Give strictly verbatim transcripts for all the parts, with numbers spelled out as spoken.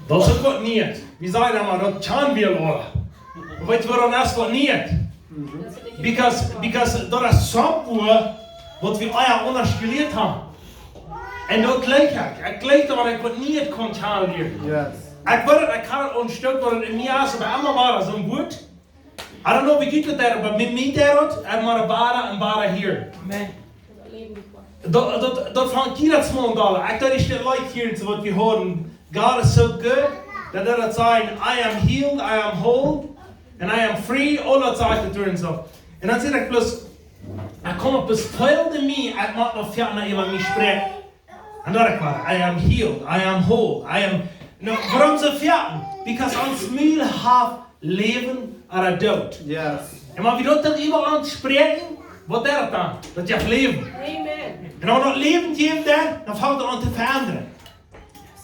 Daut es uk waut Nieet. Wie sajen emma, daut kjanen wie aul. Oba weetst du, wuarom daut waut Nieet? Because, because daut es somehow waut wie ea aundasch jelieet haben. Un daut jleich ekj. Ekj jleich daut, wan ekj waut Nieet kaun kjanen lieren. Yes. Ekj weet, ekj kaun een Stekj waut en mie es, oba emma wada soon Wuat. I don't know wie jie daut, oba met mie daut, ekj mott wada un wada hieren. Amen. Daut, daut, daut fangt hia daut small dollar. Ekj denkj, ekj like hia, soo waut wie hieren. God is so good. Daut, daut sajcht, "I am healed, I am whole, and I am free." Aul daut sajcht et doa un soo. Un dan saj ekj bloos, ekj kaun opp daut feelen en mie, ekj mott noch väl mea äwa mie spräakjen. Un daut ekj wada, "I am healed, I am whole, I am," no, wuarom soo väl? Because ons Mul haft Läwen ooda Doot. Yes. Un wan wie daut dan äwa ons spräakjen, waut deit daut dan? Daut jeft Läwen. Amen. Un wan daut Läwen jeft, dan, dan fangt et aun to veendren.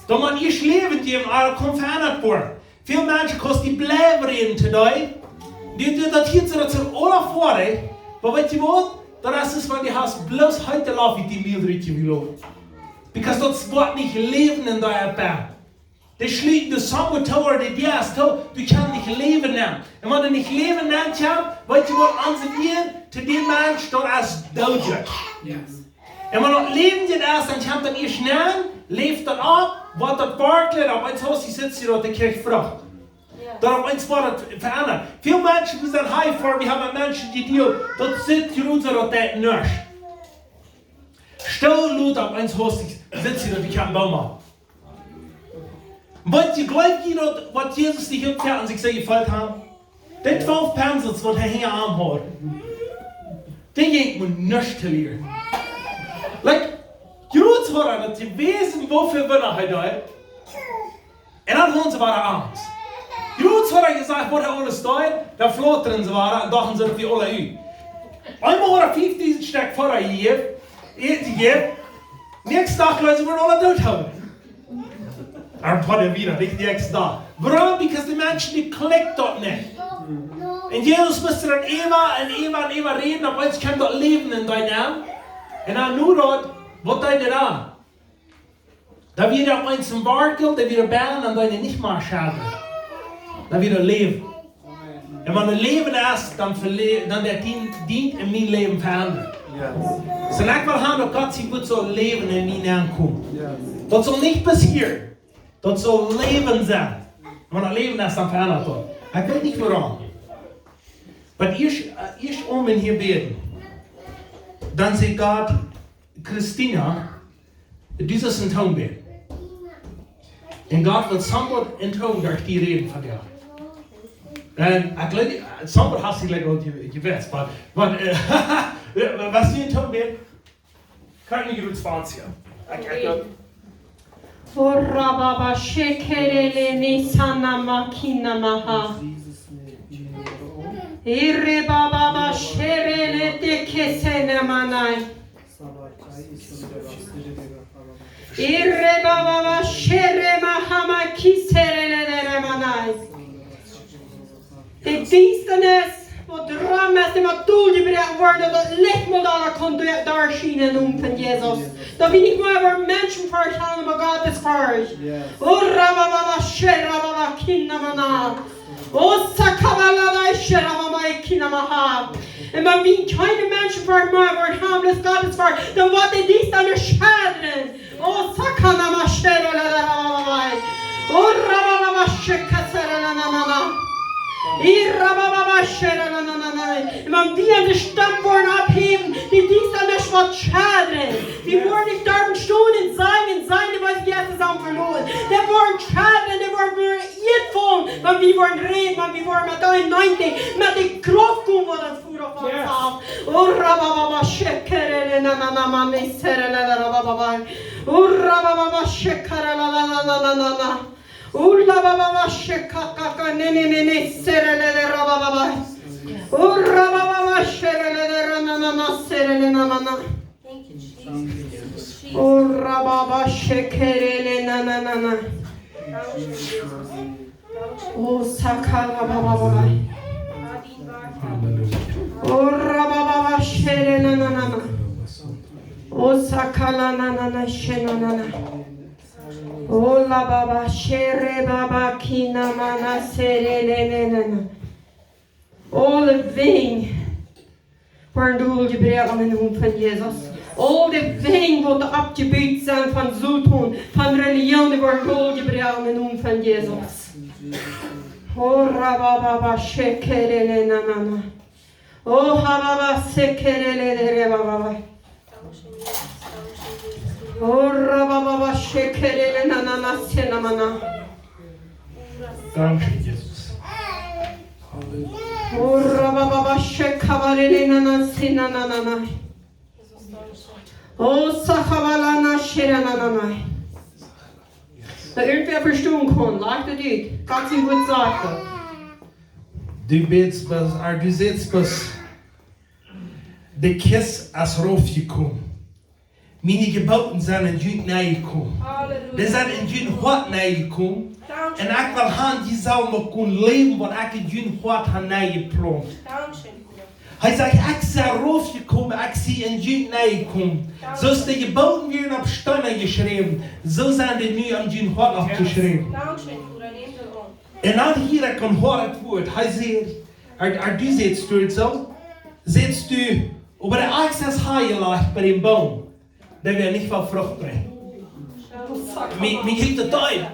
Dan mott ieescht Läwen jäwen, ooda kaun veendren woaren. Väl Menschen, kaust du bliewen räden to die. Dee, dee, daut hieet sikj daut see aula foadich, oba weetst du waut? Daut es, es wan du hast bloos heete Loft ut dien Mul rutjeloten. Because daut woat nich Läwen en die oppbuen. Dee schluten de Sonne to, ooda dee Dias to, du kaust nich Läwen nämen. Un wan du nich Läwen nämen kaust, weetst du waut, ons Ehe to dän Mensch, daut es doot. Yes. Un wan daut Läwen nich es, dan kjemt daut ieescht nenn, läft daut opp, woat daut werkjlich, opp eemol sitst du doa, dee kjricht Frucht. Ja. Daut opp eemol woat daut veendren. Väl Menschen, wie sent high for, wie haben Menschen, dee, dee, daut sitst du, daut deit nuscht. Stal, lot opp eemol hastich, sitst du doa, dee kjemt Boom opp. Waut jie jleewen, jie daut, waut Jesus nich haft jefroacht un sikj soo jefeelt haft? Dee twalf Pensels, waut hee hinja am haud, dee jinkj mau nuscht to lieren. Like, jie weeten waut, daut jie weeten, woo väl Wunda hee deed. Un dan hauden see wada Angst. Jie weeten waut, jesajcht, waut hee aules deed, dan flautren see wada un dochten see, daut wie aula ut. Eemol haud hee fiefdusent Stekj Fooda jejäft, Äten jejäft, näakjsten Dach, Leute, wudden aula doot haben. Dan haud hee wada, nich, näakjsten Dach. Wuarom? Because de Menschen, dee klikjt daut nich. Un Jesus must dan äwa un äwa un äwa räden, opp eemol kjemt daut Läwen en die nenn. Un dan nu daut, waut deed hee dan? Dan wia daut opp eemol een Wartel, dan wia daut benen, dan deed hee nich mea schaden. Dan wia daut Läwen. Un wan daut Läwen es, dan vele-, dan daut dient, dient en mien Läwen veendren. Yes. Soo, ekj well haben, daut Gott sien Wuat saul Läwen en mie nenkomen. Yes. Daut saul nich passieren. Daut saul Läwen sennen. Wan daut Läwen es, dan veendren daut. Ekj weet nich wuarom. Oba ieescht, eh, ieescht aun hia bäden. Dan säd Gott, Christina, du saust en Tung bäden. Un Gott well somehow en Tung derch die räden vondoag. Un ekj jleew, somehow hast du jlikj aul je-, jewist, oba, oba, eh, waut du en Tung bäden? Kaun ekj nich goot Spaunsch? Ekj, ekj, Orababa shekerele nisana makina maha. Irre baba ba shere le te kesene manai. Irre baba ba shere mahama kisere le dere manai. De Diestanis, waut rom es, dee mott doljebroaken woaren, daut daut Licht mott aula kjennen doa, doa schienen om von Jesus. Daut wie nich mea woaren Menschen veroachten, oba Gott es veroacht. Yes. O rabababa, sherababa, kinamana. O sakabalada, sherababa, kinamaha. Un wan wie kjeene Menschen veroachten mea woaren haben, daut Gott es veroacht, dan woat de Diestanis schedren. O sakana mashere la la la la la. O rabababa shekasere la la la la. I rabababa shere la la la la. Un wan wie de Stemm woaren opphäwen, de Diestanis woat schedren. Wie woaren nich doa stonen un sajen, sajen, dee woaren Jesus aunveloten. Dee woaren schedren, dee woaren wada utfaulen, wan wie woaren räden, wan wie woaren met de anointing, met de Krauft komen, waut daut Yes. O rabababa shekere le na na na mane sere le le rabababa. O rabababa shekere la la la la la la la. O rabababa shekakaka ne ne ne ne sere le le rabababa. O rabababa shere le le ra na na na sere le na na na. Thank you, Jesus. O rababa shekere le na na na na. O sakala baba baba. O rababa shere na na na na. O sakala na na na she na na na. Ola baba shere baba kina mana sere le le le le. Aule Wenj woaren doljebrooken em Nomen von Jesus. Aule Wenj waut oppjebut sent von Soton, von Relijoon, dee woaren doljebrooken em Nomen von Jesus. Ora baba ba shekere le na na na. O ha baba sekere le le re baba ba. Ora baba ba shekere le na na na se na mana. Dankscheen, Jesus. Halleluja. Ora baba ba shekabare le na na se na na na na. O sakabala na shera na na na. Daut irjentwäa vestonen kaun, lajcht et ut. Gott sien Wuat sajcht daut. Du bätst bloos, ah, du sajchst bloos, de Kjast es raufjekomen. Miene Jeboten sent en junt nenjekomen. Halleluja. Dee sent en junt Hoat nenjekomen. Dankscheen. Un ekj well han, jie sellen uk kjennen läwen, waut ekj en junt Hoat hab nenjeplaunt. Dankscheen, Bruder. Hee sajcht, ekj sie raufjekomen, ekj sie en junt nenjekomen. Dankscheen. Soo aus de Jeboten wieren opp Steena jeschräwen, soo sent dee nu en junt Hoat oppjeschräwen. Dankscheen, Bruder, nemm daut aun. Un dan hia, ekj kaun hooren daut Wuat. Hee sajcht, ah, ah, du sajchst daut soo, sajchst du, oba de Akjs es hia jelacht bie dän Boom, dee woat nich väl Frucht brinjen. Mie, mie jeit daut aun.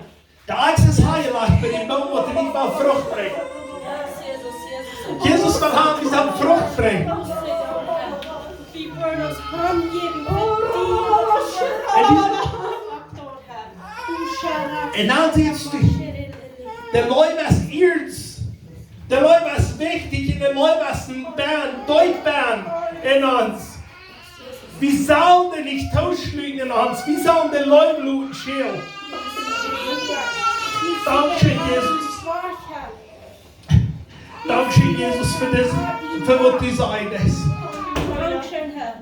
De Akjs es hia jelacht bie dän Boom, waut nich väl Frucht brinjt. Jesus, waut haft dise Frucht brinjen? Wie woaren ons hanjäwen fa die. Un dan sajchst du, de Leew es iernst. De Leew es wichtich un de Leew es een Band, deep Band en ons. Wie sellen dee nich tooschluten en ons. Wie sellen de Leew loten schälen. Dankscheen, Jesus. Dankscheen, Jesus, fa dise, fa waut du sajchst. Dankscheen, Herr.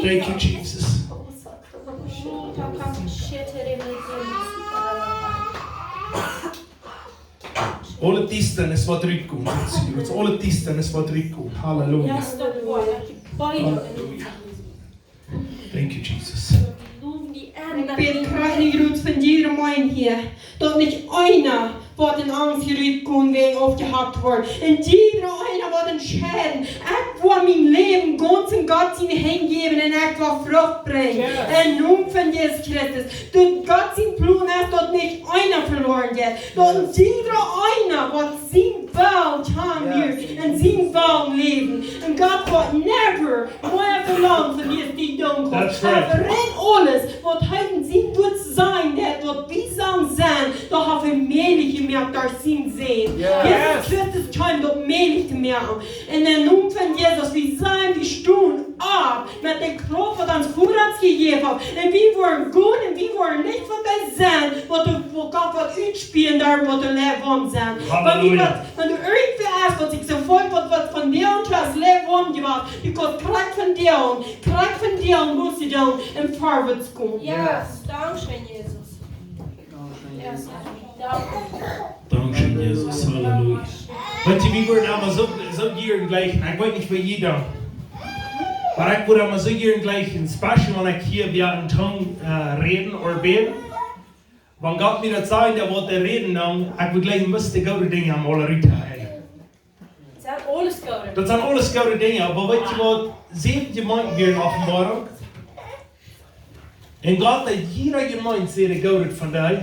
Thank you, Jesus. Aule Diestanis woat rutkomen. Aule Diestanis woat rutkomen. Halleluja. Halleluja. Thank you, Jesus. Ekj bäd krakjt nu rut von jieda eenen hia, daut nich eena woat en Angst rutkomen wäajen aufjehakt woaren. Un jieda eena woat entscheiden, ekj well mien Läwen gaunz en Gott siene Henj jäwen un ekj well Frucht brinjen. Yes. Em Nomen von Jesus Christus. Daut Gott sien Plon es, daut nich eena veloaren jeit. Daut jieda eena woat sien Wellen haben hia en sien Wellen läwen. Un Gott woat never mea velangen von die, aus du doonen kaust. That's right. Äwa rein aules, waut hee en sien Wuat sajcht, daut waut wie sellen sennen, daut haft hee mäajlich jemoakt derch sienen Sän. Yes. Jesus Christus kjeem daut mäajlich to moaken. En dän Nomen von Jesus, wie sellen, wie stonen opp met de Krauft, waut ons Gott ons jejäft haft. Un wie woaren gonen, un wie woaren nich von dee sennen, waut de, waut Gott woat utspielen, doa woat de Leew woam sennen. Halleluja. Wan du irjentwäa hast, waut sikj soo feelt, waut, waut von die aun hast Leew woam jewast, du kaust krakjt von die aun, krakjt von die aun, motst du dan en Farwes komen. Yes. Dankscheen, Jesus. Dankscheen, Jesus. Halleluja. Weetst du, wie woaren emma soo, soo jieren jlikjen. Ekj weet nich, woo jie dan. Oba ekj woa emma soo jieren jlikjen, especially wan ekj hia wada en Tungen, äh, räden ooda bäden. Wan Gott mie daut sajcht, daut woat räden, dan, ekj woa jlikj, must de goode Dinja aum aula rut hoolen. Daut sent aules goode. Daut sent aules goode Dinja, oba weetst du waut? Säwen Jemeenten wieren en Openboarunk. Un Gott haft jieda Jemeent säd Goodet von dee.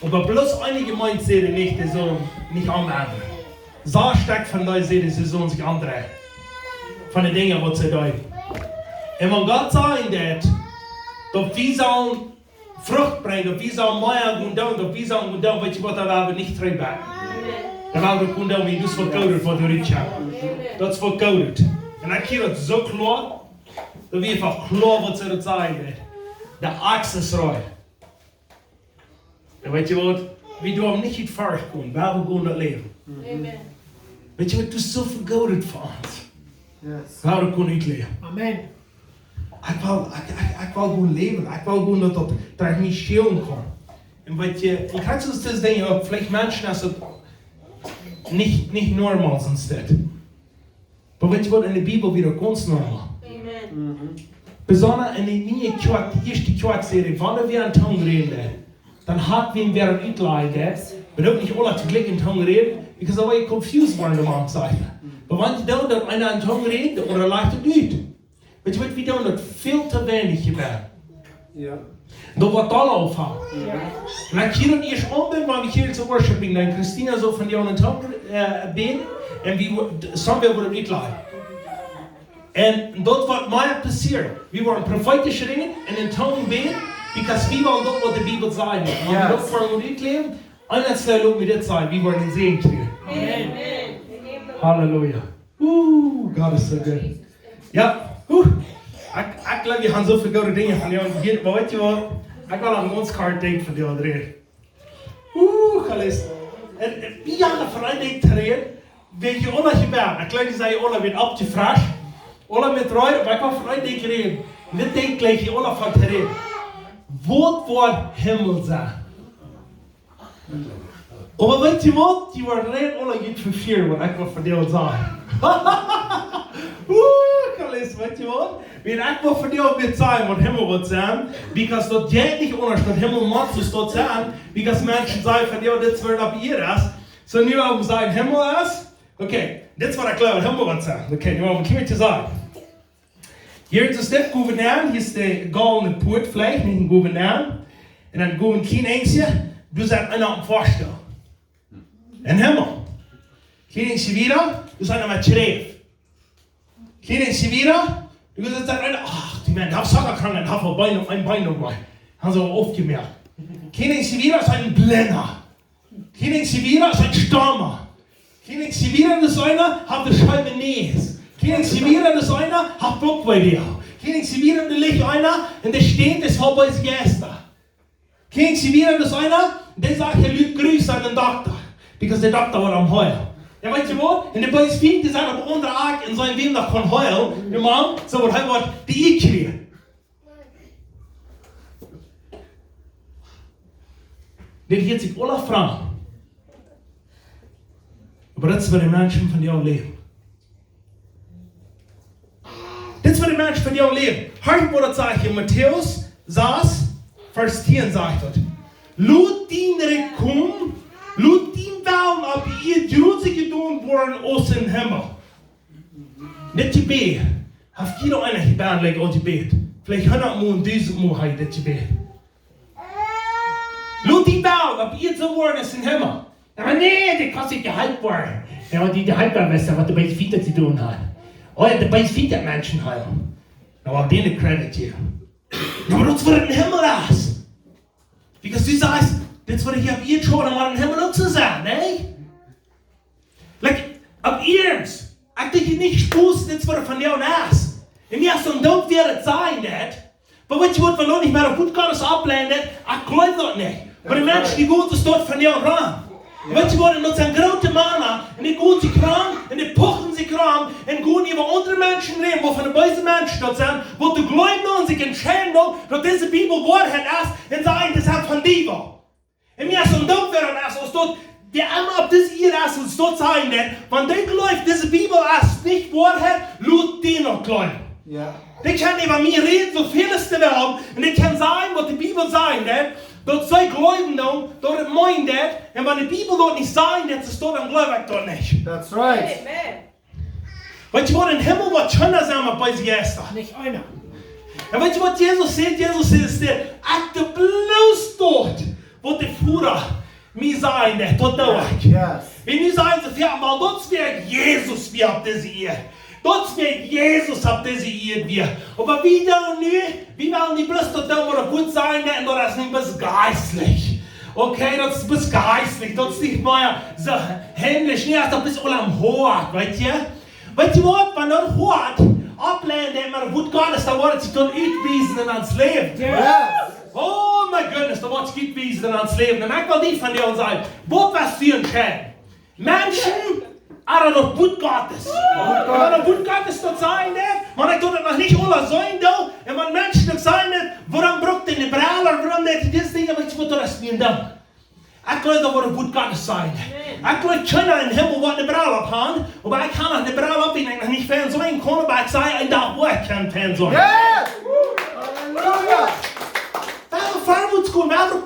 Oba bloos eene Jemeent säd nich, dee sullen nich aunwenjen. Sas Stekj von dee säd, see sullen sikj aundreien von de Dinja, waut see deeden. Un wan Gott sajcht daut, daut wie sellen Frucht brinjen, daut wie sellen mea gonen doonen, daut wie sellen gonen doonen, weetst du waut, dan woa wie nich trigjbakjen. Dan woa wie gonen doonen, wiels daut es waut Goodet, waut doa rut kjemt. Daut es waut Goodet. Un ekj hia daut soo kloa, daut wie eefach kloa, waut see daut sajen, de Aks es reed. Un weetst du waut, wie doonen nich ut Forcht gonen, wie gonen daut Läwen. Amen. Weetst du waut, daut es soo väl Goodet fa ons. Yes. Wie gonen utläwen. Amen. Ekj well, ekj, ekj, ekj well gonen läwen. Ekj well gonen daut, daut, daut ekj mie schälen kaun. Un weetst du, ekj ha soo dise Dinja uk, veleicht Menschen, daut es nich, nich normal, sent daut. Oba weetst du waut, en de Bibel wia daut gaunz normal. Amen. Mhm. Besonda en de niee Kjoakj, de ieeschte Kjoakj säd ekj, wan wie en Tungen räden, dan haud wie wäa utlajen, oba uk nich aula toojlikj en Tungen räden, because dan woa jie confused woaren, de Maun säd. Oba wan jie doonen daut eena en Tungen rät, dan lajcht et ut. Weetst du waut, wie doonen daut väl too weinich hia. Jo. Daut woat aul aunfangen. Jo. Un ekj hia dan ieescht aun, wan wie hia to worshiping, dan Christina saul von die en Tungen, äh, bäden, un wie wo-, d-, somewhere woat et utlajen. Un daut woat mea passieren. Wie woaren profeetisch räden un en Tungen bäden, because wie wellen daut waut de Bibel sajcht. Wan wie daut, yes, woaren utläwen, un daut saul uk met dit sennen, wie woaren en Säajen kjrieen. Amen. Halleluja. Uh, God is so good. Jo, uh, ekj, ekj jleew, wie haben soo väl goode Dinja von die hia, oba weetst du waut? Ekj well noch een gaunz kort Dinkj von die räden. Uh, Gott is. Un, un wie haben von een Dinkj to räden, waut jie aula hia sent. Ekj jleew, jie sent aula met oppjefrescht. Aula met Reed, oba ekj well von een Dinkj räden. Un dit Dinkj jleew jie aula von to räden. Waut woat Himmel sennen? Oba weetst du waut? Jie woaren räden aula goot vefrieren, waut ekj woa von die sajen. Uh, Gott is, weetst du waut? Wan ekj woa von die waut sajen, waut Himmel woat sennen, because daut jeit nich aundasch, daut Himmel mott soo sennen, because Menschen sajen von die, dit woat opp Ieed es. Soo, nu woa wie sajen, Himmel es. Okay, dit es waut ekj jleew, Himmel woat sennen. Okay, nu woa wie een kjlien bät sajen. Hia es de Gouverneur, hia es de goldne Puat veleicht, nich een Gouverneur. Un dan Gouverneur, kjlien Enjtje, du sajchst eena opp dän Foastool. En Himmel. Kjlien Enjtje wieda, du sajchst eena met Schräft. Kjlien Enjtje wieda, du sajchst eena, ach, dee Maun, dee haft Sockerkrank, dee haft een Been, een Been noch mol. Haben see aufjemoakt. Kjlien Enjtje wieda, es een Blinda. Kjlien Enjtje wieda, es een Stumma. Kjlien Enjtje wieda, es eena, haft eene scheewe Näs. Kjlien Enjtje wieda, es eena, haft Buckweh. Kjlien Enjtje wieda, doa licht eena, un dee steit, es voll beese Jeista. Kjlien Enjtje wieda, es eena, dee sajcht, hee lot Gruss aun dän Dokta. Because de Dokta woat am heelen. Jo, weetst du waut? Un de beese Fiend, dee sent opp de aundre Akj un sent, wäm daut kaun heelen. De Maun, soo woat hee waut, dee ekj kjrieen. Dit hieet sikj aula fromm. Oba daut es, woo de Menschen vondoag läwen. Dit es, woo de Menschen vondoag läwen. Hia woat daut jesajcht en Matäus sas, Varsch tieen sajcht daut: Lot dien Rikj komen, lot dien Wellen opp Ieed soo jedonen woaren aus em Himmel. Dit Jebäd, haft jieda eena hia bie sikj aul jebät? Veleicht hundat Mol, dusent Mol haft dit jebät. Lot dien Wellen opp Ieed soo woaren aus em Himmel. Oba nä, dee kaun nich jeheelt woaren. Jo, dee, dee heelt woaren, weetst du, waut de beese Fiend to doonen haft. Oh jo, de beese Fiend haft Menschen heelen. Oba dän de Credit hia. Jo, oba daut es waut em Himmel es. Because du sajchst, dit es waut hia opp Ieed scheen, dan woat em Himmel uk soo sennen, nä? Like, opp Ieed, ekj denkj nich Spos, dit es waut von die es. Un mie es soo doot, woo daut sennen deit. Oba weetst du waut, wie loten nich mea daut Wuat Gottes auflenjen, ekj jleew daut nich. Oba de Menschen, dee gonen soo doot von die rom. Weetst du waut, un daut sent groote Mana, un dee gonen sikj rom, un dee puchen sikj rom, un gonen äwa aundre Menschen räden, waut von de beese Menschen daut sent, waut dee jleewen un sikj entscheiden, daut dise Bibel Woarheit es, un sajen, daut es von die. Un mie es soo doot, woo daut es, aus daut, dee emma opp dise Ieed es, aus daut sennen deit, wan dee jleeft, dise Bibel es nich Woarheit, lot dän uk jleewen. Jo. Dee kjennen äwa mie räden, soo väl aus dee wellen, un dee kjennen sajen, waut de Bibel sajen deit, daut see jleewen dan, daut et meent daut, un wan de Bibel daut nich sajen deit, dan jleew ekj daut nich. That's right. Amen. Weetst du waut, em Himmel woat kjeena sennen met beese Jeista. Nich eena. Un weetst du waut Jesus sajcht? Jesus sajcht, ekj doo bloos daut, waut de Voda mie sajcht, daut doo ekj. Yes. Un nu sajen see, jo, oba daut es, woo Jesus wia opp dise Ieed. Daut es, woo Jesus opp dise Ieed wia. Oba wie doonen nu, wie wellen nich bloos daut doonen, waut daut Wuat sajcht, un daut es nich bloos jeistlich. Okay, daut es bloos jeistlich, daut es nich mea soo himmlisch, nä, daut es aul aum Hoat, weetst du? Weetst du waut, wan daut Hoat auflenjen deit met daut Wuat Gottes, dan woat et sikj dan utwiesen en ons Läwen. Yes. Oh my goodness, dan woat et sikj utwiesen en ons Läwen. Un ekj well die vondoag sajen, waut woascht du entscheiden? Menschen, ooda daut Wuat Gottes? Ooda daut Wuat Gottes daut sajen deit, wan ekj daut noch nich aula seenen doo, un wan Menschen daut sajen deit, wuarom brukt dee een Brell, ooda wuarom deit dee dit Dinkj, weetst du waut, daut es nich doot. Ekj jleew, daut woat daut Wuat Gottes sajen. Amen. Ekj jleew, kjeena em Himmel woat een Brell opp haben, oba ekj hab noch een Brell opp, dee ekj noch nich fein seenen kaun, oba ekj saj, een Dach woa ekj kjennen fein seenen. Yes!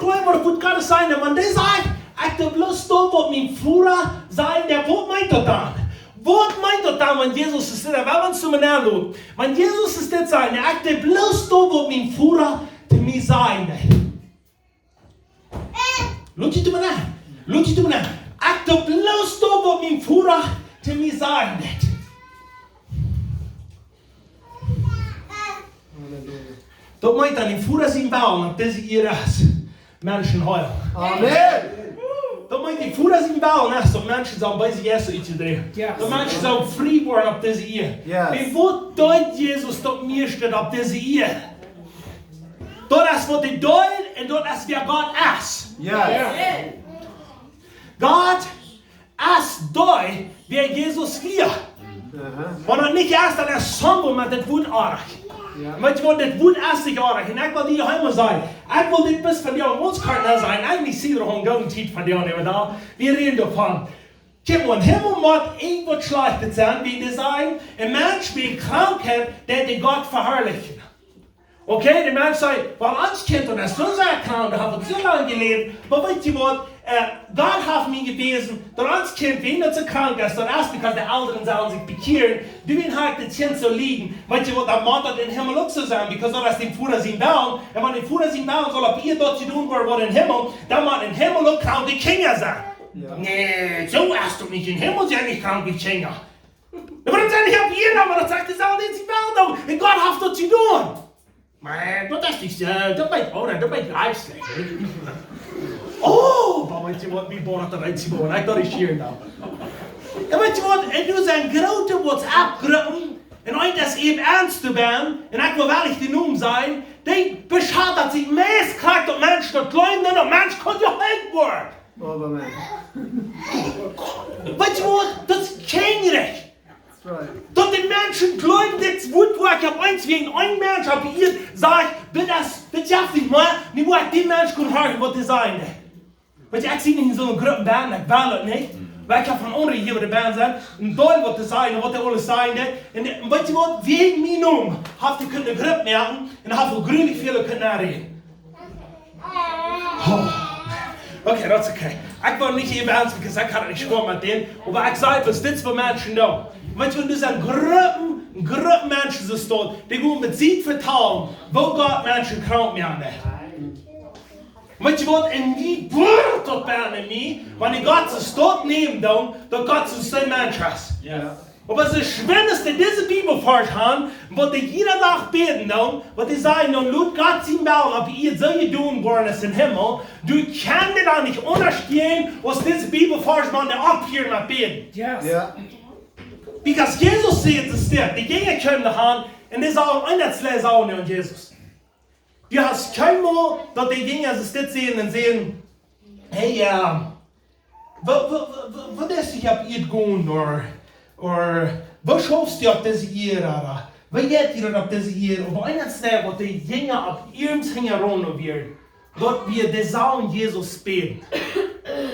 Kjlien waut Gott kaun sajen, un wan dee sajcht: "Ekj doo bloos daut waut mien Voda sajcht", dan waut meent daut dan? Waut meent daut dan, wan Jesus es, daut well wie ons mol aunluaren. Wan Jesus es dit sajen: "Ekj doo bloos daut waut mien Voda to mie sajen deit." Lot junt mol aun. Lot junt mol aun. "Ekj doo bloos daut waut mien Voda to mie sajen deit." Daut meent dan, dän Voda sien Wellen opp dise Ieed es Menschen heelen. Amen. Daut meent, dän Voda sien Wellen es, daut Menschen sellen bie sikj ieescht utjedräwen. Yes. Daut Menschen sellen frie woaren opp dise Ieed. Yes. Wie, waut deed Jesus daut mieeschte opp dise Ieed? Daut es waut hee deed un daut es wäa Gott es. Yes. Gott es dee, wäa Jesus wia. Aha. Wan daut nich es, dan es somebody met daut Wuat oajch. Jo. Weetst du waut, daut Wuat es nich oajch. Un ekj well die hia mol sajen, ekj well dit bloos vondoag ons kort sajen. Ekj sie doa aul eene Tiet vondoag, oba wie räden doavon. Kjikj mol, em Himmel mott irjentwaut Schlajchtet sennen, wan dee sajen, een Mensch met Krankheit, dee deit Gott veharlichen. Okay, de Mensch sajcht: "Well, ons Kjint, daut es soo sea krank, daut haft soo lang jeläft, oba weetst du waut, äh, Gott haft mie jewäsen, daut ons Kjint, wan daut soo krank es, daut es because de Elren sellen sikj bekjieren, doawäajen haft daut Kjint soo lieden." Weetst du waut, dan mott daut em Himmel uk soo sennen, because daut es dän Voda sien Wellen, un wan dän Voda sien Wellen saul opp Ieed daut jedonen woaren waut em Himmel, dan mott em Himmel uk kranke Kjinja sennen. Jo. Nä, soo es daut nich, em Himmel sent nich kranke Kjinja. Oba daut sent nich opp Ieed, oba daut sajcht de Wellen, dee sien Wellen doonen, un Gott haft daut jedonen. Oba daut es nich soo, daut weet, oh, daut weet jie ieescht nich. Oh, oba weetst du waut, wie boaren daut eent, wie boaren, ekj daut nich hia dan. Un weetst du waut, un doa sent groote WhatsApp-Gruppen, un eent es äwen ernst to sennen, un ekj well nich dän Nomen sajen, dee beschaft sikj meist krakjt daut Menschen daut jleewen, daut Menschen kjennen jeheelt woaren. Amen. Weetst du waut, daut es kjeen Rajcht. That's right. Daut de Menschen jleewen, dit Wuat, waut ekj opp eent, wäajen een Mensch opp Ieed sajcht, dit es, dit jeft nich mea, nu woa ekj dän Mensch kjennen hieren, waut dee sajen deit. Weetst du, ekj sie nich en soone Grupp bennen, ekj well daut nich. Oba ekj hab von aundre hia, waut doa bennen sent, un doonen waut dee sajen, un waut dee aules sajen deit. Un, un weetst du waut, wäajen mien Nomen haft dee kunt eene Grupp moaken, un haft väl jrunlich väl kunt naräden. Oh. Okay, daut es okay. Ekj well nich äwen ernst, because ekj haud nich jeschwoaren met dän, oba ekj saj, waut dit fa Menschen doonen. Weetst du, doa sent Gruppen, Gruppen Menschen, soo steit, dee gonen met sikj vetalen, woo Gott Menschen krank moaken deit. Weetst du waut, un dee woat daut bennen en mie, wan ekj Gott soo steit nämen doonen, daut Gott soo een Mensch es. Jo. Oba soo schwind aus dee dise Bibelvarsch haben, waut dee jieda Dach bäden doonen, waut dee sajen, dan lot Gott sien Wellen opp Ieed soo jedonen woaren aus em Himmel, du kaust daut nich aundasch sajen, aus dise Bibelvarsch, mau dee opphieren met bäden. Yes. Jo. Because Jesus säd, daut es dit, de Jinja kjeemen doa han, un dee sagen, un daut es Läsung aun Jesus. Du hast kjeenmol daut de Jinja soo dit seenen un sajen: "Hey, jo, waut, waut, waut, waut es hia opp Ieed gonen, ooda, ooda waut schaufst du opp dise Ieed, ooda waut jeit hia opp dise Ieed?" Oba eent es daut, waut de Jinja opp ieescht hinjaraun wieren, daut wia, dee sullen Jesus bäden.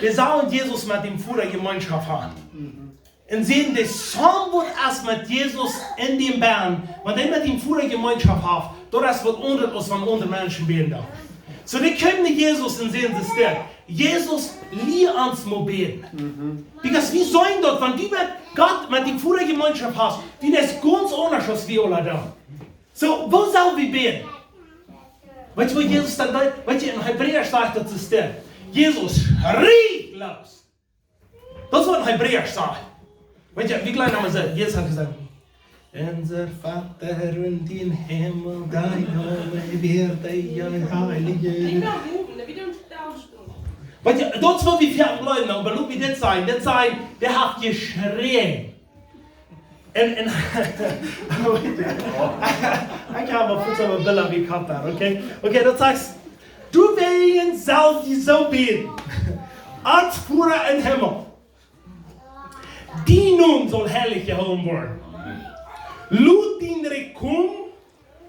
Dee sullen Jesus met dän Voda Jemeenschoft haben. Mhm. Un seenen, dee sent waut aus met Jesus en dän bennen, wan dee met dän Voda Jemeenschoft haft, daut es waut aundret aus wan aundre Menschen bäden doonen. Soo, dee kjeemen no Jesus un säden, daut es dit: "Jesus, lia ons mol bäden." Mhm. Because wie seenen daut, wan du met Gott, met dän Voda Jemeenschoft hast, dan es gaunz aundasch aus wie aule doonen. Soo, woo sell wie bäden? Weetst du, waut Jesus dan deed? Weetst du, en Hebräa sajcht daut, daut es dit: "Jesus, riet loos." Daut es waut en Hebräa sajcht. Weetst du, wie kjlien wie sent, Jesus haft jesajcht: "Unser Vater in den Himmel, dein Name werde geheiligt." Weetst du, daut es waut wie väl jleewen, oba lot mie dit sajen, dit sajen, dee haft jeschräajen. Un, un, ekj hab waut fa soone Bilda em Kopp, okay? Okay, daut sajcht: "Doawäajen sell wie soo bäden: Ons Voda em Himmel, dien Nomen saul heilich jehoolen woaren. Lot dien Rikj komen,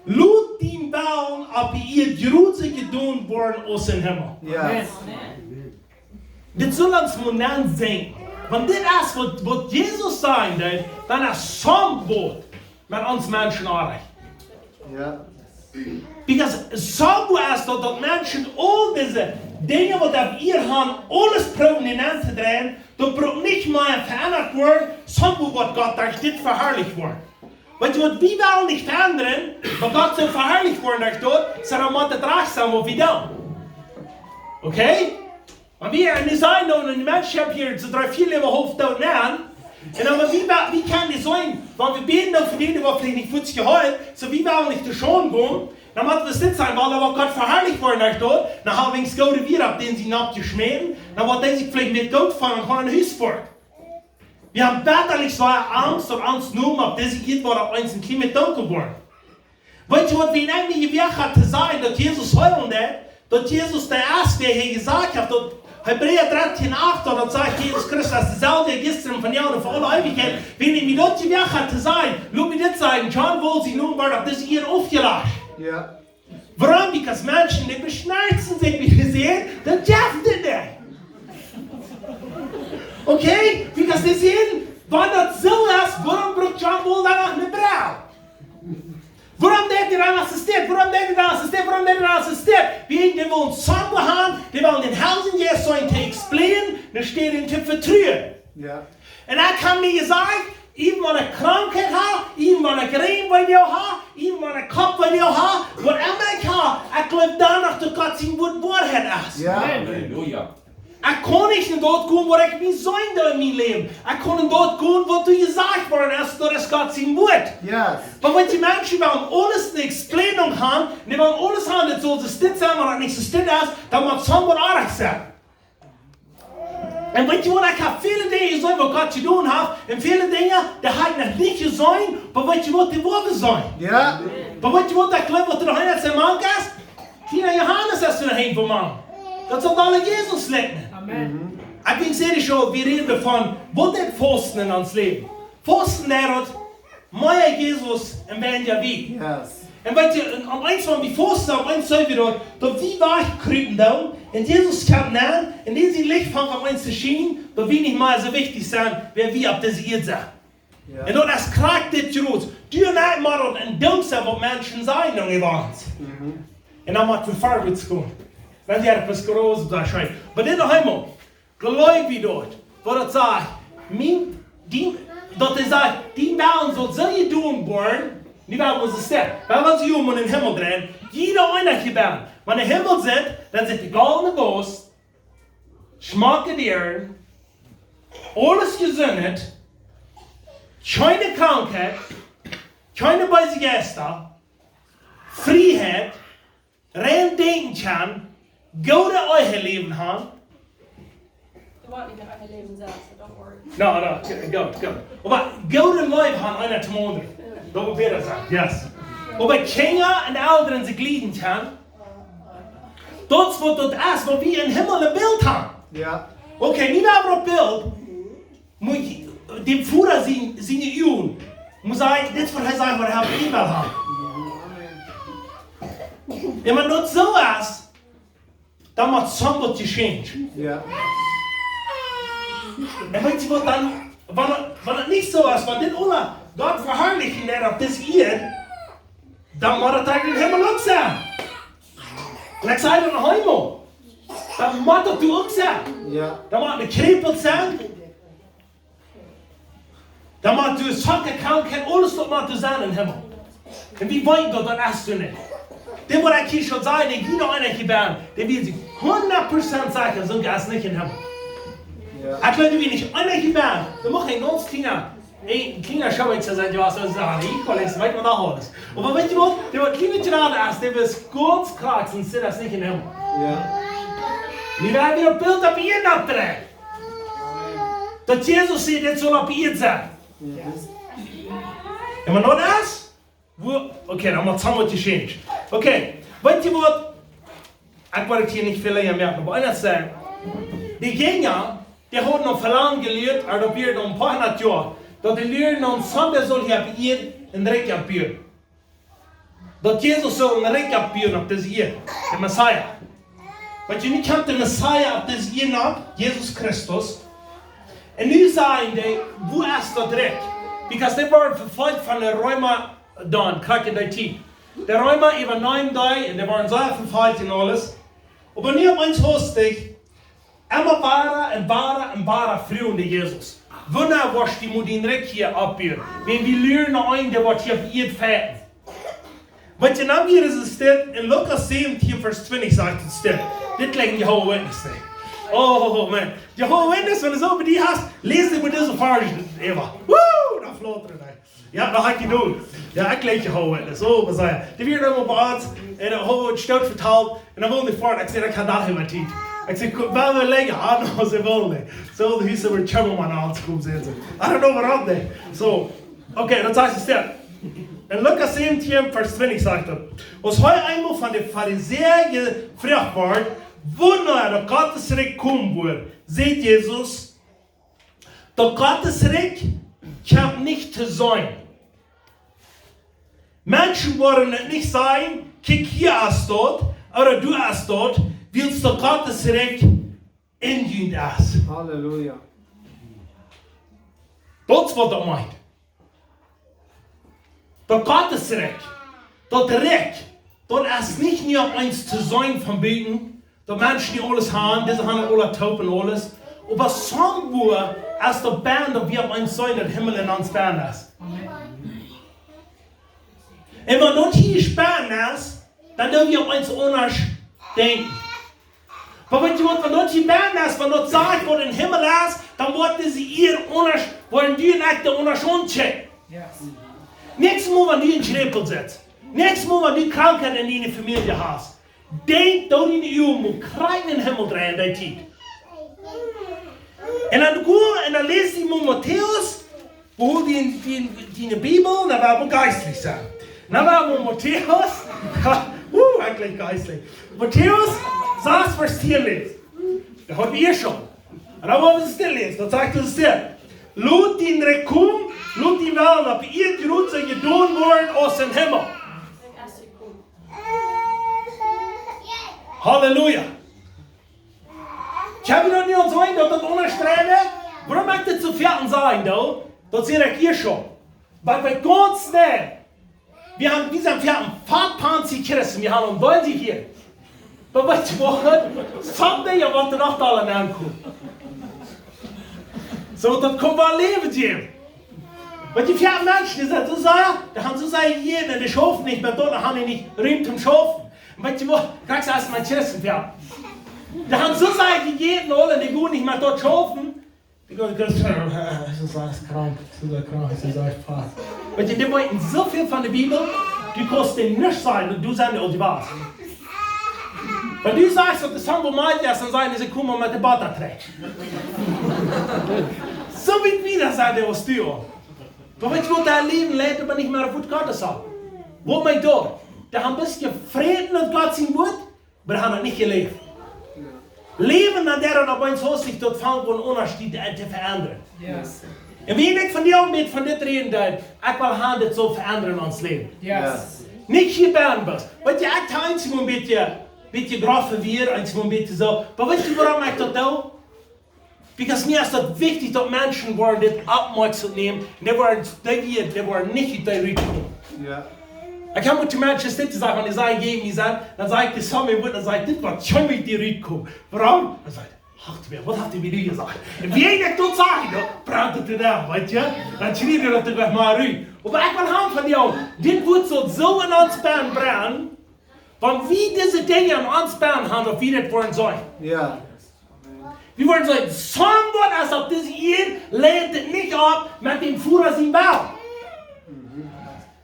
lot dien Wellen opp Ieed soo jedonen woaren aus em Himmel." Jo. Amen. Dit sull ons mol nenn sennen. Wan dit es waut, waut Jesus sajen deed, dan es somewhat met ons Menschen oajch. Jo. Because somewhat es daut, daut Menschen aul dise Dinja waut opp Ieed haben, aules proowen nenn to dreien, daut brukt nich mea veendat woaren, soo woat Gott doa dit veharlicht woaren. Weetst du waut, wie wellen nich endren, oba Gott saul veharlicht woaren derch daut, soo dan mott et rajcht sennen waut wie doonen. Okay? Oba wie, un wie sajen dan, un de Menschen haben hia soo dree, vea Läwen haulf doot nenn. Un dan, wie, wie kjennen dee sennen, wan wie bäden dan fa dee, dee woat veleicht nich fuaz jeheelt, soo wie wellen nich to Schaund gonen, dan mott et dit sennen, wiels dan woat Gott veharlicht woaren derch daut, dan haben wie ons goode Wieed opp dän sien Nopp jeschmäten, dan woat dee sikj veleicht nich goot feelen un kaun no Hus foaren. Wie haben werkjlich soo Angst, daut ons Nomen opp dise Ieed woat opp eemol een kjlien bät dunkel woaren. Weetst du waut, wie nich mea jewäacht haben to sajen, daut Jesus heelen deed, daut Jesus de Ieeschte, dee hee jesajcht haft, daut Hebräa dartieen acht, daut sajcht, Jesus Christus es deselwje jistren, vondoag un fa aule Eewichkjeit. Wie nich mea daut jewäacht haben to sajen, lot mie dit sajen, John Wool sien Nomen woat opp dise Ieed aufjelajcht. Ja. Wuarom? Because Menschen, dee beschnarzen sikj, wie see sajen, daut jeft et nich. Okay? Because dee sajen, wan daut soo es, wuarom brukt John Wool dan noch eene Brell? Wuarom deed hee dan assistent? Wuarom deed hee dan assistent? Wuarom deed hee dan assistent? Wäajen dee wullen Samba haben, dee wullen dän Heiljen Jeist seenen to explainen, enne Städ am to vetruen. Ja. Un ekj hab mie jesajcht, even wan ekj Krankheit hab, even wan ekj Räajen bie mie hab, even wan ekj Koppwee hab, waut emma ekj hab, ekj jleew dan noch daut Gott sien Wuat Woarheit es. Ja. Amen. Halleluja. Ekj kaun nich en daut gonen waut ekj mie seenen doo en mien Läwen. Ekj kaun en daut gonen waut doa jesajcht worden es, daut es Gott sien Wuat. Yes. Oba wan dee Menschen wellen aules eene Explainung haben, dee wellen aules haben, daut saul soo stell sennen, wan et nich soo stell es, dan mott et soo waut oajch sennen. Un weetst du waut, ekj hab väle Dinja jeseenen waut Gott jedonen haft, un väle Dinja, dee hab ekj noch nich jeseenen, oba weetst du waut, dee woaren sennen. Ja. Oba weetst du waut, ekj jleew waut doa noch eena sien Mank es? Kjliena Johanes es doa noch een von Mank. Daut saul aula Jesus lichten. Amen. Mhm. Ekj denkj, see, wie räden von, waut deit Fausten en ons Läwen? Fausten, daut mea Jesus un weinja wie. Yes. Un weetst du, un opp eemol wan wie fausten, opp eemol seenen wie daut, daut wie wajchkrupen doonen, un Jesus kjemt nenn, un dee sien Licht fangt opp eemol to schienen, daut wie nich mea soo wichtich sent, wäa wie opp dise Ieed sent. Ja. Un daut es krakjt dit Jrots. Du un ekj motten daut en Doot sennen waut Menschen sajen, Jung, äwa ons. Mhm. Un dan mott wie verwoats gonen. Dan es daut waut Grootet, daut es scheen. Oba dan noch eemol. Jleew wie daut, waut daut sajcht, mien, dee, daut hee sajcht, dien Wellen saul soo jedonen woaren, nich waut wie sent. Wiels wie ons em Himmel dreien, jieda eena hia benn. Wan wie em Himmel sent, dan sent de goldne Boos, schmocke Dieren, aules jesunt, kjeene Krankheit, kjeene beese Jeista, Frieheit, rein denkjen kjennen, goodet Eheläwen haben. Doa woat nich een Eheläwen sennen, so don't worry. No, no, goot, goot. Oba goodet Läwen haben, eena toom aundren. Daut woat bäta sennen, yes. Oba Kjinja un Elren sikj lieden kjennen. Daut es waut daut es, waut wie em Himmel em Bilt haben. Ja. Okay, nich mea opp Bilt. Mott däm Voda sien, siene Uagen, mott sajen, dit es waut hee sajcht, waut hee em Himmel haft. Un wan daut soo es, dan mott something change. Ja. Un weetst du waut dan, wan, wan et nich soo es, wan dit aula Gott veharlichen deit opp dise Ieed, dan mott et em Himmel uk sennen. Un ekj saj daut noch eemol. Dan mott et doa uk sennen. Ja. Dan mott et jekjrepelt sennen. Dan mott doa Socke, Krankheit, aules waut mott doa sennen em Himmel. Un wie weeten daut, daut es doa nich. Dit waut ekj hia saul sajen, dee hia noch eena hia benn, dee weet sikj hundat Prozent secha, soo es nich em Himmel. Ja. Ekj weet, wie nich eena hia benn, dan mach ekj gaunz kjlien, een kjliena Schauer, ekj saj, jo, soo es et, ekj weet, ekj weet waut noch aules. Oba weetst du waut, dee waut kjlien bät jrod es, dee weet gaunz krakjt, soo es et nich em Himmel. Ja. Wie woaren wada Bilt opp Ieed opdreien. Daut Jesus säd, dit saul opp Ieed sennen. Mhm. Un wan daut es, woo, okay, dan mott something change. Okay, weetst du waut? Ekj well hia nich väl lenja moaken, oba eent sajen. Dee Jinja, dee hauden aul väl lang jelieet, oba daut wia aul een poa hundat Joa, daut dee lieeden, aun Sindach sull hee opp Ieed een Rikj oppbuen. Daut Jesus sull een Rikj oppbuen opp dise Ieed, de Messias. Weetst du, nu kjemt de Messias opp dise Ieed nopp, Jesus Christus. Un nu sajen dee, woo es daut Rikj? Because dee worden vefolcht von de Reema dan, krakjt en dee Tiet. De Reema äwaneemen dee, un dee worden sea vefolcht un aules. Oba nu opp eemol haud ekj emma wada un wada un wada Frues, Jesus. Woo woascht du mol dien Rikj hia oppbuen? Wan wie lieren no eenen, dee woat hia opp Ieed feiten. Waut je dan wada es, es dit, en Lukas säwentieen, Varsch twintich sajcht et dit. Dit jlikjt Jehovah Witness, nä? Oh, man. Jehovah Witness, wan du soo bie die hast, läs die mol dise Varsch äwa. Woo, dan flaut et, nä? Jo, daut haud ekj jedonen. Jo, ekj jlikj Jehovah Witness. Oh, waut sajcht et? Dee wieren emol bie ons, un dan haud wie daut vetalt, un dan wullen dee foaren. Ekj säd, ekj hab noch emma Tiet. Ekj säd, "Kjemt wie lenja aun?" Nä, see wullen nich. See wullen hia äwa Tjemmermaun aunkomen, säden see. I don't know what I'm there. So, okay, daut sajcht et dit. En Lukas säwentieen, Varsch twintich sajcht et: Aus hee eemol von de Farisäa jefroacht wort, wanea daut Gottes Rikj komen wudd, säd Jesus: Daut Gottes Rikj kjemt nich to seenen. Menschen woaren et nich sajen: "Kjikj, hia es daut, ooda doa es daut", wiels daut Gottes Rikj en junt es. Halleluja. Daut es waut daut meent. Daut Gottes Rikj, daut Rikj, daut es nich mea eent to seenen von buten, daut Menschen, dee aules haben, dee haben aules toop un aules. Oba somewhere es daut bennen, daut wie opp eemol seenen, daut Himmel en ons bennen es. Un wan daut hia bennen es, dan doo wie opp eemol aundasch denkjen. Oba weetst du waut, wan daut hia bennen es, wan daut sajcht, waut em Himmel es, dan woat dise Ieed aundasch, woaren dee en echte aundasch aunschekjen. Yes. Näakjstet Mol, wan du en Kjrepel sitst, näakjstet Mol, wan du Krankheit en diene Famielje hast, denkj, daut du diene Uagen mol krakjt em Himmel dreist, dee Tiet. Un dan go, un dan läs wie mol Matäus, hol die, die, diene Bibel, dan woa wie geistlich sennen. Dan woa wie Matäus, uh, ekj jlikj geistlich. Matäus sas, Varsch tieen läsen. Daut haud wie ieescht aul. Un dan woa wie stell läsen, daut sajcht et dit: "Lot dien Rikj komen, lot dien Wellen opp Ieed soo jedonen woaren aus em Himmel." Halleluja. Ekj hab daut nu aul jeseenen, daut daut aundasch dreien deit. Wuarom ekj dit soo foaken saj, doa? Daut sie ekj hia aul. Oba bie gaunz nä. Wie haben, wie sent foaken fatpanzje Christen, wie haben ons Wellen hia. Oba weetst du waut? Someday, jo, woat et noch aul aunkomen. Soo, daut kjemt woll Läwen jäwen. Weetst du, foaken Menschen, dee sent soo sea, dee haben soo sea jejäten un dee schaufen nich mea doa, dan haben dee nich Rum toom schaufen. Un weetst du waut, krakjt soo aus mien Christen, jo. Dee haben soo sea jejäten, aul, un dee gonen nich mea doa schaufen. Because, because, äh, es es sea krank, es es sea krank, es es sea fat. Weetst du, dee weeten soo väl von de Bibel, du kaust dee nuscht sajen, daut du sennen aul dee Woarheit. Wan du sajchst, daut de Sambomalt es, dan sajen see: "Komm mol met de Botta trigj." Soo wiet wieda sent dee aus du aul. Oba weetst du waut, daut Läwen leit oba nich mea opp Wort Gottes aun. Waut meent daut? Dee haben bloos jefräten aun Gott sien Wort, oba dee haben daut nich jeläft. Läwen, dan deit daut opp eemol soo, daut fangt aun aundasch to, to veendren. Yes. Un wan ekj vondoag met von dit räden deed, ekj well haben, dit saul veendren en ons Läwen. Yes. Nich hia bennen bloos. Weetst du, ekj hab eenjemol een bät, bät groff jewäat, eenjemol een bät soo. Oba weetst du, wuarom ekj daut doo? Because mie es daut wichtich, daut Menschen woaren dit oppmoakjsom nämen, un dee woaren, dee, dee, dee woaren nich ut dee rutkomen. Jo. Ekj hab mol to Menschen dit jesajcht, wan dee sajen, jäw mie sent, dan saj ekj, dee saj mie waut, dan saj ekj: "Dit woat nich ut die rutkomen." Wuarom? Dan sajt hee: "Ach, waut haft dee mie nu jesajcht?" Un wan ekj daut saj, dan brent et doa, weetst du? Dan kjricht dee daut doch mol rut. Oba ekj well haben von die aul, dit Wort saul soo en ons bennen brennen, wan wie dise Dinja en ons bennen haben, daut wie dit woaren seenen. Jo. Wie woaren seenen, somebody es opp dise Ieed, lett et nich opp met däm Voda sien Wellen.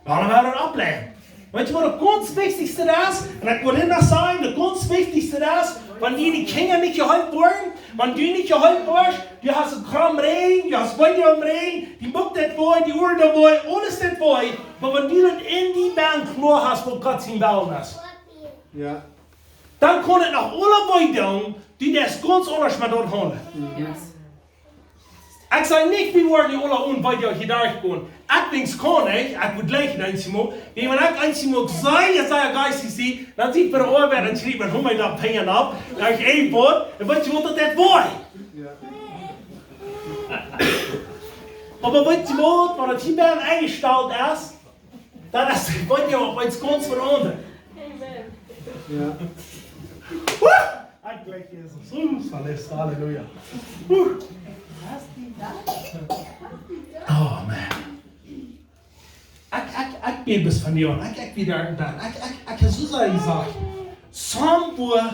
Wuarom woat daut oppleiden? Weetst du waut daut gaunz wichtichste es? Un ekj well hia noch sajen, daut gaunz wichtichste es, wan diene Kjinja nich jeholpen woaren, wan du nich jeholpen woascht, du hast een krom Rigjen, du hast Wenja aum Rigjen, die Buck deit wee, die Uaren doonen wee, aules deit wee, oba wan du daut en die bennen kloa hast, waut Gott sien Wellen es. Jo. Dan kaun et noch aule Wee doonen, du deist gaunz aundasch met daut haundlen. Yes. Ekj saj nich, wie woaren nu aule onen Wee doa hia derchgonen. Ekj denkj, kaun ekj, ekj wudd jlikj eenjemol. Wan ekj eenjemol saj, ekj saj, ekj saj, dan sie ekj bie de Oabeit un schriew mie: "Hol mie daut Pennen opp." Dan ekj een Wort, un weetst du waut, daut deit wee. Jo. Oba weetst du waut, wan daut hia bennen enjestalt es, dan es, weetst du, opp eemol gaunz veendren. Amen. Jo. Woo! Ekj jleich Jesus. Hm, Salesta, Halleluja. Woo! Oh, Mann. Ekj, ekj, ekj bäd bat vondoag. Ekj, ekj wia doa en Bad. Ekj, ekj, ekj hab soo sea jesajcht. Somewhere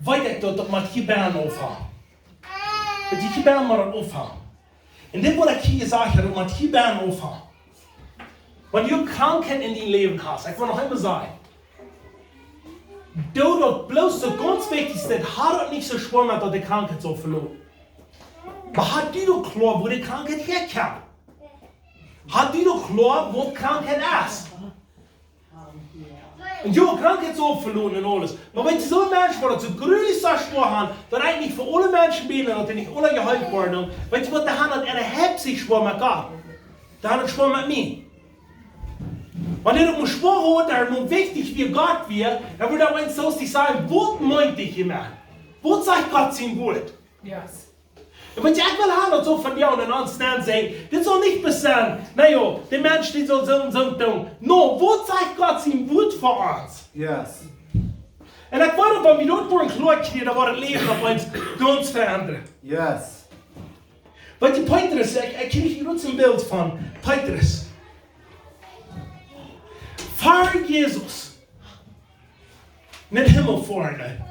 weet ekj daut, daut mott hia bennen oppheeren. Daut hia bennen mott daut oppheeren. Un dit waut ekj hia jesajcht hab, daut mott hia bennen oppheeren. Wan du Krankheit en dien Läwen hast, ekj well noch eemol sajen, doo daut bloos, daut gaunz wichtichste, ha daut nich soo schwoa met daut de Krankheit saul veloten. Oba ha du daut kloa, wua de Krankheit häakjemt? Ha du daut kloa, waut Krankheit es? Un jo, Krankheit saul veloten un aules. Oba weetst du, soone Menschen, waut daut soo grulich soo schwoa haben, daut ekj nich fa aule Menschen bäd, daut dee nich aula jeheelt woaren. Weetst du waut, dee haben daut en de Haupt schwoa met Gott. Dee haben daut schwoa met mie. Wan dee daut mau schwoa haud, daut mau wichtich wia, Gott wia, dan wudd hee ons soo sajen: Waut meent hee hia met? Waut sajcht Gott sien Wuat? Yes. Un waut ekj well haben, daut saul von die un ons nenn sennen. Dit saul nich bloos sennen, na jo, de Mensch, dee saul soo un soo doonen. No, waut sajcht Gott sien Wuat fa ons? Yes. Un ekj weet, wan wie daut woaren kloa kjrieen, dan woat daut Läwen opp eemol gaunz velendat. Yes. Weetst du, Petrus, ekj, ekj kjrieech hia jrod een Bilt von Petrus. Ver Jesus en dän Himmel foaren deed,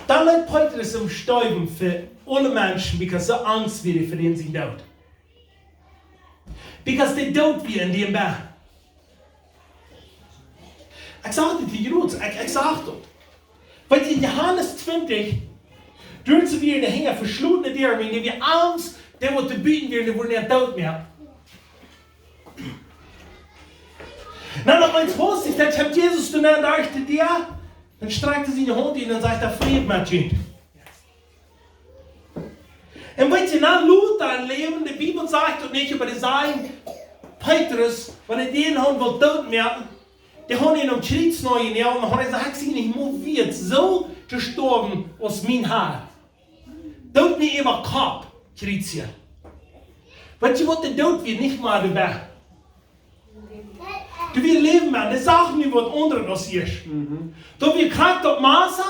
dan leet Petrus am stoawen fa aule Menschen, because soo angst wia hee fa dän sien Doot. Because de Doot wia en dän bennen. Ekj sach dit hia jrod, ekj, ekj sach daut. Weetst du, en Johanes twintich, doa sent wie en de Henj veschlotne Däa, un dee wia angst, dee waut doa buten wieren, dee wudden am doot moaken. Na, daut mient, haustich, dan kjemt Jesus doa nenn derch de Däa, dan strakjt hee siene Haunt ut un dan sajcht hee: Fräd met junt. Un weetst du, na, lota em Läwen, de Bibel sajcht daut nich, oba dee säden, Petrus, wan dee dän hauden wullt doot moaken, dee hauden am aum Kjriez nopp jenault, un hauden jesajcht: Ekj sie nich mea wieet, soo to stoawen aus mien Har. Doot mie äwa Kopp kjriezjen. Weetst du waut, de Doot wia nich mea doabie. Doa wia Läwen, Maun, dee sach nu waut aundret aus ieescht. Mhm. Doa wia krakjt daut Massa,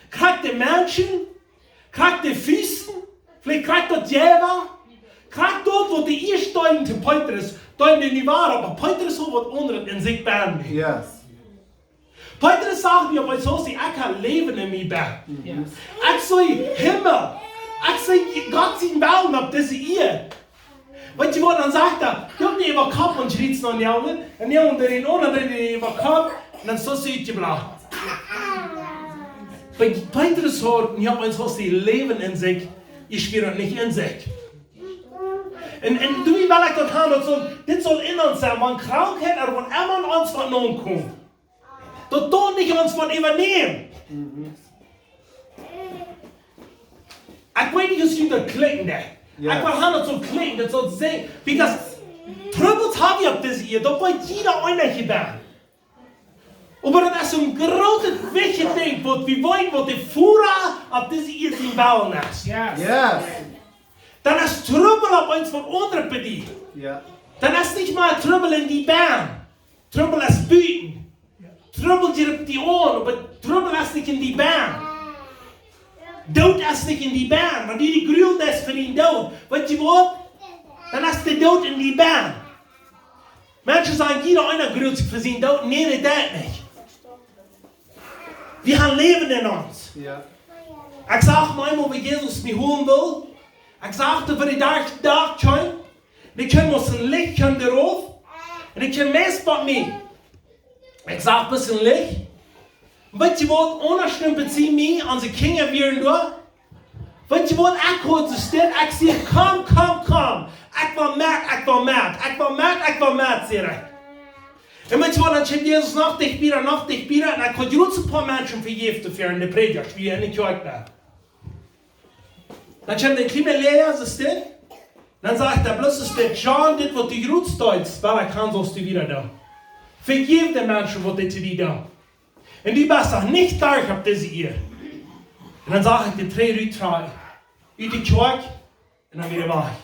krakjt de Menschen, krakjt de Fiesten, veleicht krakjt daut Jäwa, krakjt daut, waut dee ieescht deeden to Petrus, deeden dee nu wada, oba Petrus haud waut aundret en sikj bennen. Yes. Petrus sach nu opp eemol soo aus: Ekj hab Läwen en mie bennen. Yes. Ekj sie Himmel. Ekj sie Gott sien Wellen opp dise Ieed. Weetst du waut, dan sajcht hee: Doot mie äwa Kopp aum Kjriez nopp jenault. Un dee aundre, dee aundre äwa Kopp. Un dan es daut utjebroaken. Bie Petrus haud, nu opp eemol haud hee Läwen en sikj, hia wia daut nich en sikj. Un, un doa well ekj daut haben, daut saul, dit saul en ons sennen, wan Krankheit ooda wan emma ons waut nokomt, daut daut nich ons waut äwanämt. Mhm. Ekj weet nich aus jie daut kjlikjen deit. Yes. Ekj well haben, daut saul kjlikjen, daut saul sennen. Because Trubbels hab wie opp dise Ieed, daut weet jieda eena hia bennen. Oba daut es een grootet, wichtjet Dinkj, waut wie weeten, waut de Voda opp dise Ieed sien Wellen es. Yes. Yes. Dan es Trubbel opp eemol waut aundret bie die. Jo. Dan es nich mea Trubbel en die bennen. Trubbel es buten. Trubbel jript die aun, oba Trubbel es nich en die bennen. Doot es nich en die bennen. Wan du die gruelst fa dän Doot, weetst du waut? Dan es de Doot en die bennen. Menschen sajen: Jieda eena gruelt sikj fa sienen Doot. Nä, daut deit nich. Wie haben Läwen en ons. Jo. Ekj sach mie eemol, woo Jesus mie holen wull. Ekj sach, daut wia de Dach, Dach kjeem. Dee kjeem aus een Licht, kjeem dee rauf. Un dee kjeem meist bie mie. Ekj sach bloos een Licht. Weetst du waut, aundasch es bie mie, onse Kjinja wieren doa. Weetst du waut, ekj haud soo stell, ekj säd: Komm, komm, komm. Ekj well met, ekj well met, ekj well met, ekj well met, säd ekj. Un weetst du waut, dan kjeem Jesus noch dichtbie, noch dichtbie, un ekj haud jrod een poa Menschen vejäft doafäa, de Prädja, woo en de Kjoakj wia. Dan kjeem de kjliene Lea, soo stell. Dan sajcht hee bloos soo stell: John, dit waut du jrod deist, well ekj haben, saust du wada doonen. Vejeff de Menschen, waut dee to die doonen. Un du best noch nich derch opp dise Ieed. Un dan sach ekj dee trigj rut, trigj ut de Kjoakj un dan wada wajch.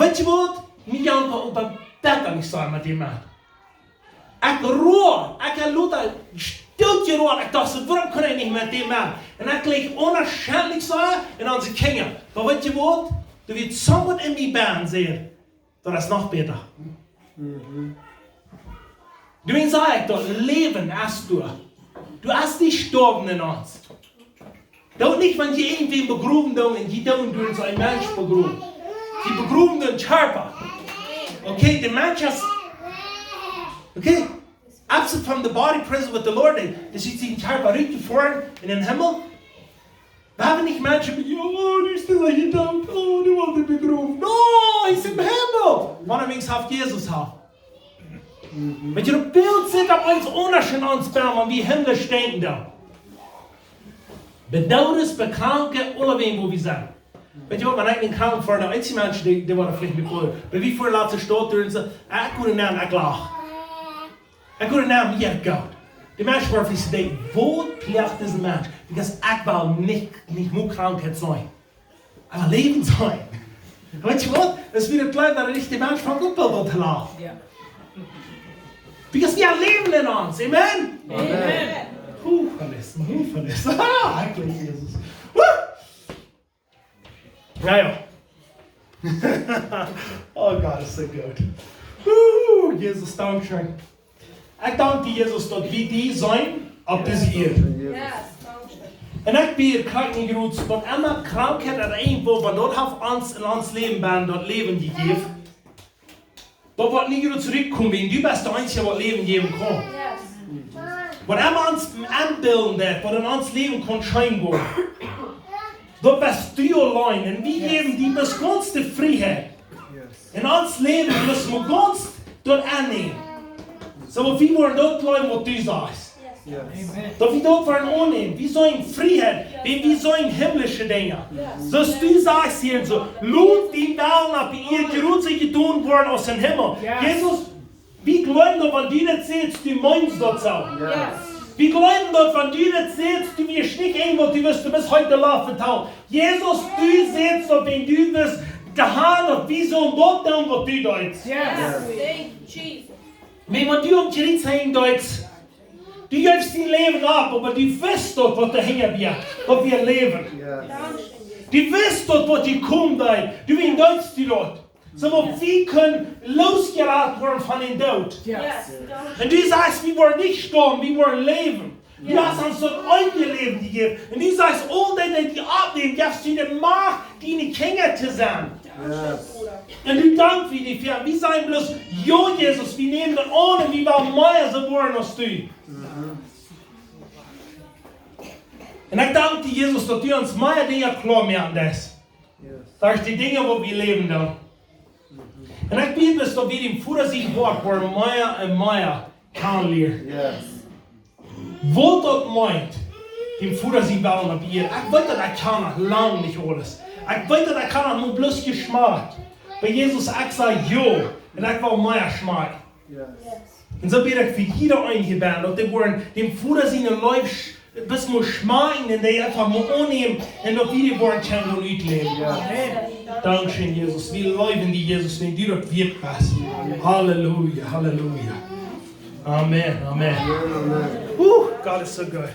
Weetst du waut? Mie jankat oba daut nich soo met dee Maun. Ekj roa, ekj hab lota Doot je waut, ekj docht, soo, wuarom kaun ekj nich met däm aun? Un ekj jlikj onwahrscheinlich soo, un onse Kjinja. Oba weetst du waut? Doa wia soo waut en mie bennen, säd, daut es noch bäta. Doawäajen saj ekj, daut Läwen es doa. Du best nich jestorwen en ons. Daut nich, wan jie irjentwäm begrowen doonen, un jie doonen, doonen soo een Mensch begrowen. Jie begrowen dän Kjarpa. Okay, de Mensch es, okay, absent from the body, present with the Lord. Daut es, sien Kjarpa rutjefoaren en dän Himmel. Wie haben nich Menschen, jo, dee es doa jedoot, oh, dee woat begrowen. No, hee es em Himmel. Wanea wie haft Jesus haft. Weetst du, daut Bilt sitt opp ons aundasch en ons Bam, wan wie himmlisch denkjen doonen. Bie Doodes, bie Kranke, aulawäajen wua wie sent. Weetst du waut, wan ekj een Kranken foa, dan es dee Mensch, dee, dee woat veleicht nich foaren. Oba wie foaren latst Staut derch un soo, ekj kunn nämen, ekj lach. Ekj kunn nämen, jo, Gott. De Mensch woat veleicht denkjen, waut plajcht disen Mensch? Because ekj well nich, nich mea Krankheit seenen. Oba Läwen seenen. Weetst du waut? Daut es wada kjlien, daut nich de Mensch von Gott well, daut to lachen. Jo. Because wie haben Läwen en ons. Amen? Amen. Huch, verließ, huch, verließ. Ah, ekj jlikj Jesus. Woo! Na jo. Oh, Gott es soo goot. Woo, Jesus, dankscheen. Ekj dank die, Jesus, daut wie die seenen opp dise Ieed. Yes, dankscheen. Un ekj bäd, krakjt nu, daut waut emma Krankheit ooda irjentwaut, wan daut haft ons en ons Läwen bennen daut Läwen jejäft, daut woat nich wada trigj komen, wiels du best de eensja, waut Läwen jäwen kaun. Yes. Waut emma ons enbillen deit, waut en ons Läwen kaun scheen woaren, daut best du auleen. Un wie Yes. jäwen die bloos gaunz de Frieheit. Yes. En ons Läwen mott wie gaunz daut aunnämen. Soo, wie woaren daut jleewen, waut du sajst. Yes. Yes. Amen. Daut wie daut woaren aunnämen. Wie sellen Frieheit, wan wie sellen himmlische Dinja. Yes. Soo aus du sajst hia soo, lot dien Wellen opp de Ieed jedonen woaren aus em Himmel. Yes. Jesus, wie jleewen daut, wan du daut sajst, du meenst daut soo. Yes. Wie jleewen daut, wan du daut sajst, du woascht nich een, waut du woascht, du woascht hia de Loft vetalen. Jesus, du sajst daut, wan du woascht, de Herr, daut wie sellen daut doonen, waut du deist. Yes. Yes. Thank you, Jesus. Wan, wan du aum Kjriez henjen deist, du jefst dien Läwen auf, oba du wist daut, waut doahinja wia, daut wia Läwen. Yes. Du wist daut, waut doa kjemt, du, du wist daut. Soo daut wie kjennen loosjerat woaren von dän Doot. Yes. Yes. Un du sajst, wie woaren nich stoawen, wie woaren läwen. Du Yes. hast ons daut eewje Läwen jejäft. Un du sajst, aul dee, dee die aunnemt, jefst du de Macht, diene Kjinja to sennen. Yes. Un du dankst wie die Fia. Wie sajen bloos, jo, Jesus, wie nämen daut aun un wie wellen mea soo woaren aus du. Mhm. Un ekj dank die, Jesus, daut du ons mea Dinja kloa moaken deist. Yes. Derch de Dinja, waut wie läwen doonen. Mhm. Un ekj bäd, daut wie dän Voda sien Wuat woaren mea un mea kjanen lieren. Yes. Waut daut meent, dän Voda sien Wellen opp Ieed. Ekj weet, daut ekj kaun noch lang nich aules. Ekj weet, daut ekj kaun noch mau bloos jeschmakj. Oba Jesus, ekj saj jo, un ekj well mea schmakjen. Yes. Un soo bäd ekj fa jieda eenen hia bennen, daut dee woaren dän Voda siene Leew sch-, bloos mau schmakjen un dee eefach mau aunnämen un daut wie dee woaren kjennen utläwen. Yes. Dankscheen, Jesus. Wie leewen die, Jesus, wan du daut wieet best. Halleluja, halleluja. Amen, amen. Amen, amen. Uh, Gott es soo goot.